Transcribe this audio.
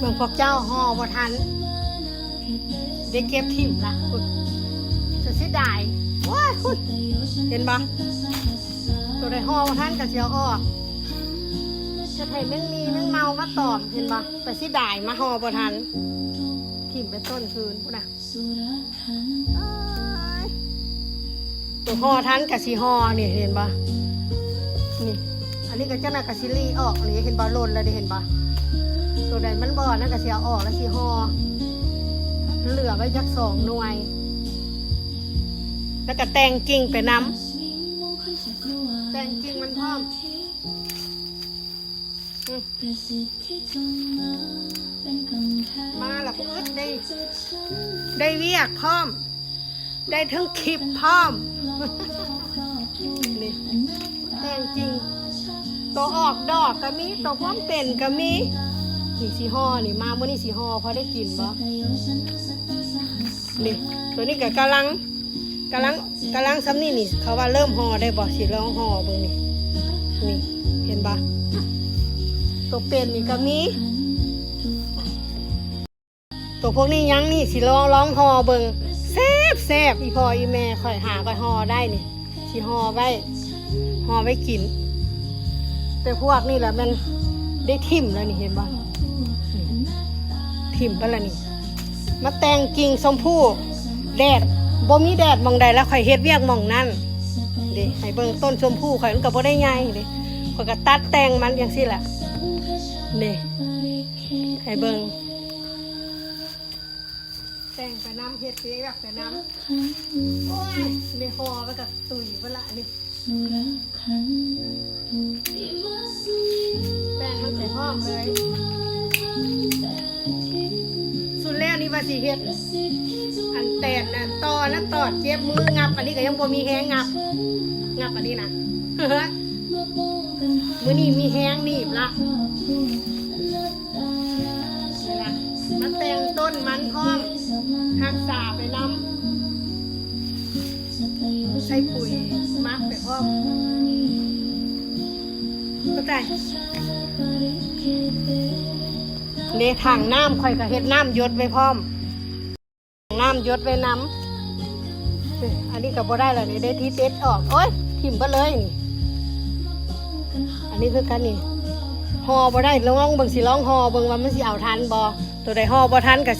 ເບິ່ງພວກເຈົ້າຫໍ່ບໍ່ທັນ ໄດ້ເກັບຖິ້ມລະພຸ້ນ ຈະເສຍດາຍ. ໂອ້ຍ ພຸ້ນ ເຫັນບໍ່? ໂຕໃດຫໍ່ບໍ່ທັນກໍຊິເອົາອອກ ຈະໃຫ້ແມງມີແມງເມົາມາຕອມ ເຫັນບໍ່? ແຕ່ເສຍດາຍມາຫໍ່ບໍ່ທັນ ຖິ້ມໄປຕົ້ນຄືນພຸ້ນນະ. ໂຕຫໍ່ທັນກະຊິຫໍ່ນີ້ ເຫັນບໍ່? ນີ້ ອັນນີ້ກໍຈັກໜ້ອຍກະຊິລີ້ອອກນີ້ ເຫັນບໍ່? ຫຼົ່ນແລ້ວເດ້ ເຫັນບໍ່? ໂຕໃດມັນບໍ່ນັ້ນກະຊິເອົາອອກ ແລ້ວຊິຫໍ່ ເຫຼືອໄວ້ຈັກສອງໜ່ວຍ ແລ້ວກະແຕ່ງກິ່ງໄປນຳ ແຕ່ງກິ່ງມັນພ້ອມ. ອືມ ມາລະບໍ່ອຶດໄດ້ ໄດ້ວຽກພ້ອມ ໄດ້ເທິງຄລິບພ້ອມ. ນີ້ ແຕ່ງກິ່ງ ໂຕອອກດອກກໍມີ ໂຕພວມເປັນກໍມີ. ນີ້ຊິຫໍ່ນີ້ ມາມື້ນີ້ຊິຫໍ່ພໍໄດ້ກິນບໍ່? ນີ້ ໂຕນີ້ກໍກຳລັງ ກຳລັງ ກຳລັງສ່ຳນີ້ນີ້ ເຂົາວ່າເລີ່ມຫໍ່ໄດ້ບໍ່? ຊິລອງຫໍ່ເບິ່ງນີ້ ນີ້ ເຫັນບໍ່? ໂຕເປັນນີ້ກໍມີ ໂຕພວກນີ້ຍັງນີ້ ຊິລອງ ລອງຫໍ່ເບິ່ງ ແຊບໆ. ອີ່ພໍ່ອີ່ແມ່ຂ້ອຍຫາຂ້ອຍຫໍ່ໄດ້ນີ້ ຊິຫໍ່ໄວ້ ຫໍ່ໄວ້ກິນ. ແຕ່ພວກນີ້ລະແມ່ນໄດ້ຖິ້ມແລ້ວນີ້ ເຫັນບໍ່? ຖິ້ມໄປລະນີ້ ມາແຕ່ງກິ່ງຊົມພູ ແດດ ບໍ່ມີແດດໝ່ອງໃດລະ ຂ້ອຍເຮັດວຽກໝ່ອງນັ້ນເດ້. ໃຫ້ເບິ່ງຕົ້ນຊົມພູຂ້ອຍ ມັນກໍບໍ່ໄດ້ໃຫຍ່ເດ້ ຂ້ອຍກໍຕັດແຕ່ງມັນຈັ່ງຊີ້ລະ ນີ້ ໃຫ້ເບິ່ງ ແຕ່ງໄປນຳ ເຮັດວຽກໄປນຳ. ໂອ້ຍ ໄດ້ຫໍ່ໄປກໍຕຸຍໄປລະນີ້ ແປ້ງມັນໃສ່ພ້ອມເລີຍ. ສຸດແລ້ວນີ້ວ່າຊິເຮັດອັນແຕນນັ້ນຕໍ່ນັ້ນຕອດ ເຈັບມືງັບ ອັນນີ້ກໍຍັງບໍ່ມີແຮງງັບ ງັບອັນນີ້ນະ. ມື້ນີ້ມີແຮງໜີບລະ ນີ້ລະ ມາແຕ່ງຕົ້ນມັນພ້ອມ ຮັກສາໄປນຳ ໃສ່ປຸ໋ຍໝັກໄປພ້ອມ. ເຂົ້າໃຈເດ້ ຖັງນ້ຳຂ້ອຍກໍເຮັດນ້ຳຢົດໄວ້ພ້ອມ ນ້ຳຢົດໄວ້ນຳ. ອັນນີ້ກໍບໍ່ໄດ້ລະນີ້ ໄດ້ທີ່ເດັດອອກ ໂອ້ຍ ຖິ້ມເບິດເລີຍນີ້. ອັນນີ້ຄືກັນນີ້ ຫໍ່ບໍ່ໄດ້ ລອງເບິ່ງ ຊິລອງຫໍ່ເບິ່ງວ່າມັນຊິເອົາທັນບໍ່? ໂຕໃດຫໍ່ບໍ່ທັນກໍ